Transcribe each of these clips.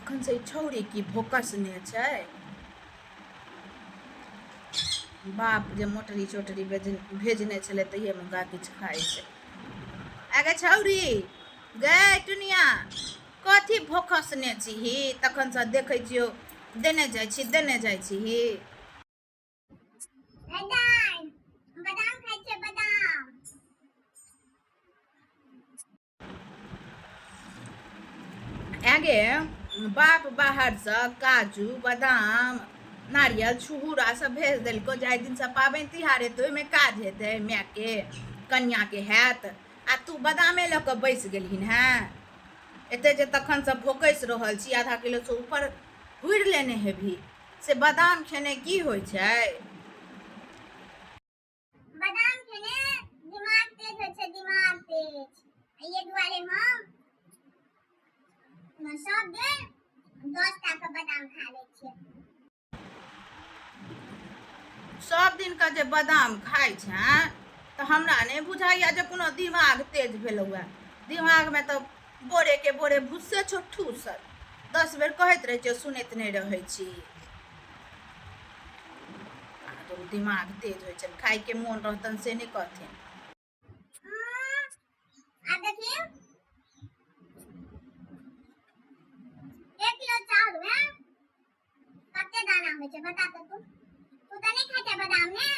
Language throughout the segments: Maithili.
तखन से ई छौरी की भोकसने छै। बाप जे मोटरी चोटरी भेजने छलै तहिये मुँगा किछु खाइ छै। आगे छौरी गै टुनिया, कथी भोकसने छीही? तखनसँ देखै छियौ देने जाइ छी, देने जाइ छीही। बादाम खाइ छियै बादाम। आगे बाप बाहरसँ काजू बादाम नारियल छुहुरा सब भेज देलको। जाहि दिनसँ पाबनि तिहार हेतै ओहिमे काज हेतै, मायके कनियाके हैत, आ तू बादामे लऽ कऽ बैस गेलहिन हेँ। एते जे तखनसँ भोकसि रहल छी, आधा किलोसँ ऊपर हुरि लेने हेबही, से बादाम खेने की होइ छै? बादाम खेने दिमाग तेज होइ छै, दिमाग तेज। एहि दुआरे हम सब दिन 10 टा के बादाम खा लै छियै। सब दिनका जे बादाम खाइ छेँ तऽ हमरा नहि बुझाइए जे कोनो दिमाग तेज भेलौ हँ। दिमागमे तऽ बोरेके बोरे भुस्से छौ ठूसल। 10 बेर कहैत रहै छियौ, सुनैत नहि रहै छी। दिमाग तेज होइ छनि, खायके मोन रहतनि से नहि कहथिन। आब देखियौ, 1 किलो चाउर में कते दाना होइ छै, बता तऽ तू। तू तऽ नहि खाइ छै बादाम ने,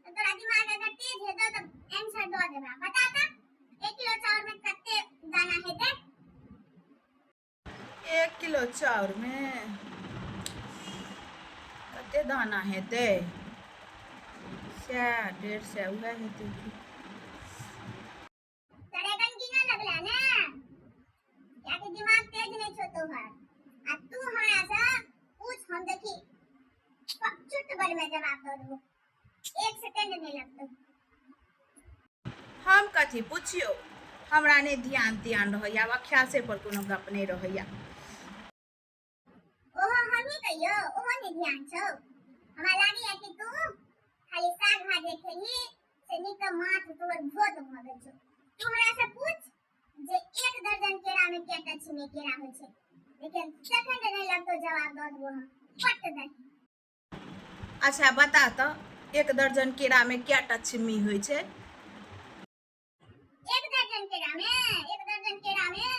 तऽ तोरा दिमाग अगर तेज हेतौ तऽ आंसर दऽ देबा। बता तऽ, 1 किलो चाउर में कते दाना हेतै? 1 किलो चाउरमे कते दाना हेतै? 100, 150, उएह हेतै की। तरेगन गिनऽ लगला ने, कियाकि दिमाग तेज नहि छौ तोहर। आ तू हमरा से पूछ, हम देखी चुट भर में जवाब दऽ देबो, 1 सेकेंड नहि लगतौ। हम कथी पुछियौ? हमरा नहि ध्यान त्यान रहैया, आब अख्यासे पर कोनो गप नहि रहैया। ओहो हमही कहियो, ओहो नहि ध्यान छौ। हमरा लागैया कि तू खाली साग भात जे खेलही से नीक माथ तोहर भोत भऽ गेल छौ। तू हमरा से पूछ जे 1 दर्जन केरा में कएटा छिमी केरा होइ छै, लेकिन सेकंड नहि लगतौ, जवाब दऽ देबो हम पट दही। अच्छा बता तऽ, 1 दर्जन केरामे कएटा छिम्मी होइ छै? 1 दर्जन केरा में, 1 दर्जन केरा में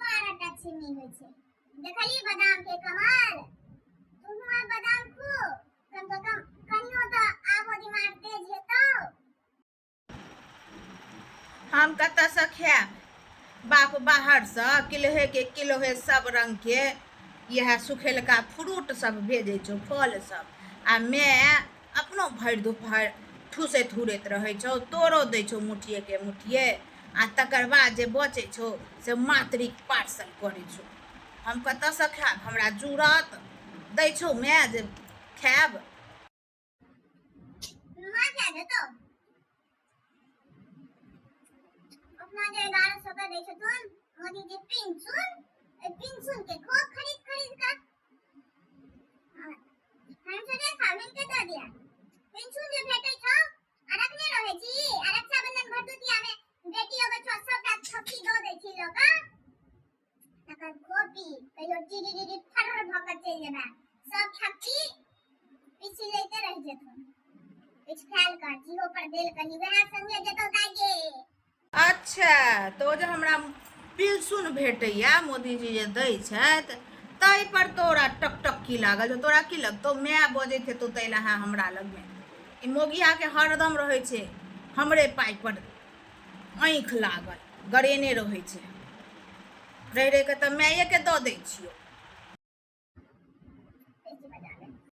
12 टा छिम्मी होइ छै। देखली बादाम के कमाल? तू आब बादाम खो, कम से कम कनियो तऽ आबो दिमाग तेज हेतौ। हम कतऽसँ खायब? बाप बाहरसँ किलोहे के किलोहे सब रङ्गके इएह सुखेलका फ्रूट सब भेजै छौ, फल सब, आ माय अपनो भरि दुपहर ठूसैत हुरैत रहै छौ, तोरो दै छौ मुठिएके मुठिए, आ तकर बाद जे बचै छौ से मातृक पार्सल करै छौ। हम कतऽसँ खायब? हमरा जुड़त दै छौ माय जे खायब? माँ क्या देतो? अपना जे 1100 का दै छथुन मोदी जी पिंचुन, एहि पिंचुन के खूब खरीद खरीद कर हम सोचे साबिन के दऽ दिया। पिंचुन जे भेटै छौ आ रखने रहै छी, आ रक्षाबंधन भरदुतिया में बेटी अबै छौ, सबटा थप्पी दऽ दै छी लोक, तकर खोपी कहियो टिरी टिरी फर्र भऽ कऽ चलि जेबा, सब ठक्की पीछे लैते रहि जेथुन। किछु खायल कर, जीहो पर देल कनी, वएह संगे जेतौ दाइ। अच्छा, तऽ ओ जे हमरा पिलसुन भेटैया, मोदीजी जे दै छथि, ताहि पर तोरा टकटक्की लागल छौ। तोरा की लगतौ, माय बजैत हेतौ ताहि लए हमरा लगमे? ई मोगियाके हरदम रहै छै हमरे पाइ पर आँखि लागल, गड़ेने रहै छै। रहि रहि कऽ तऽ मायेके दऽ दै छियौ।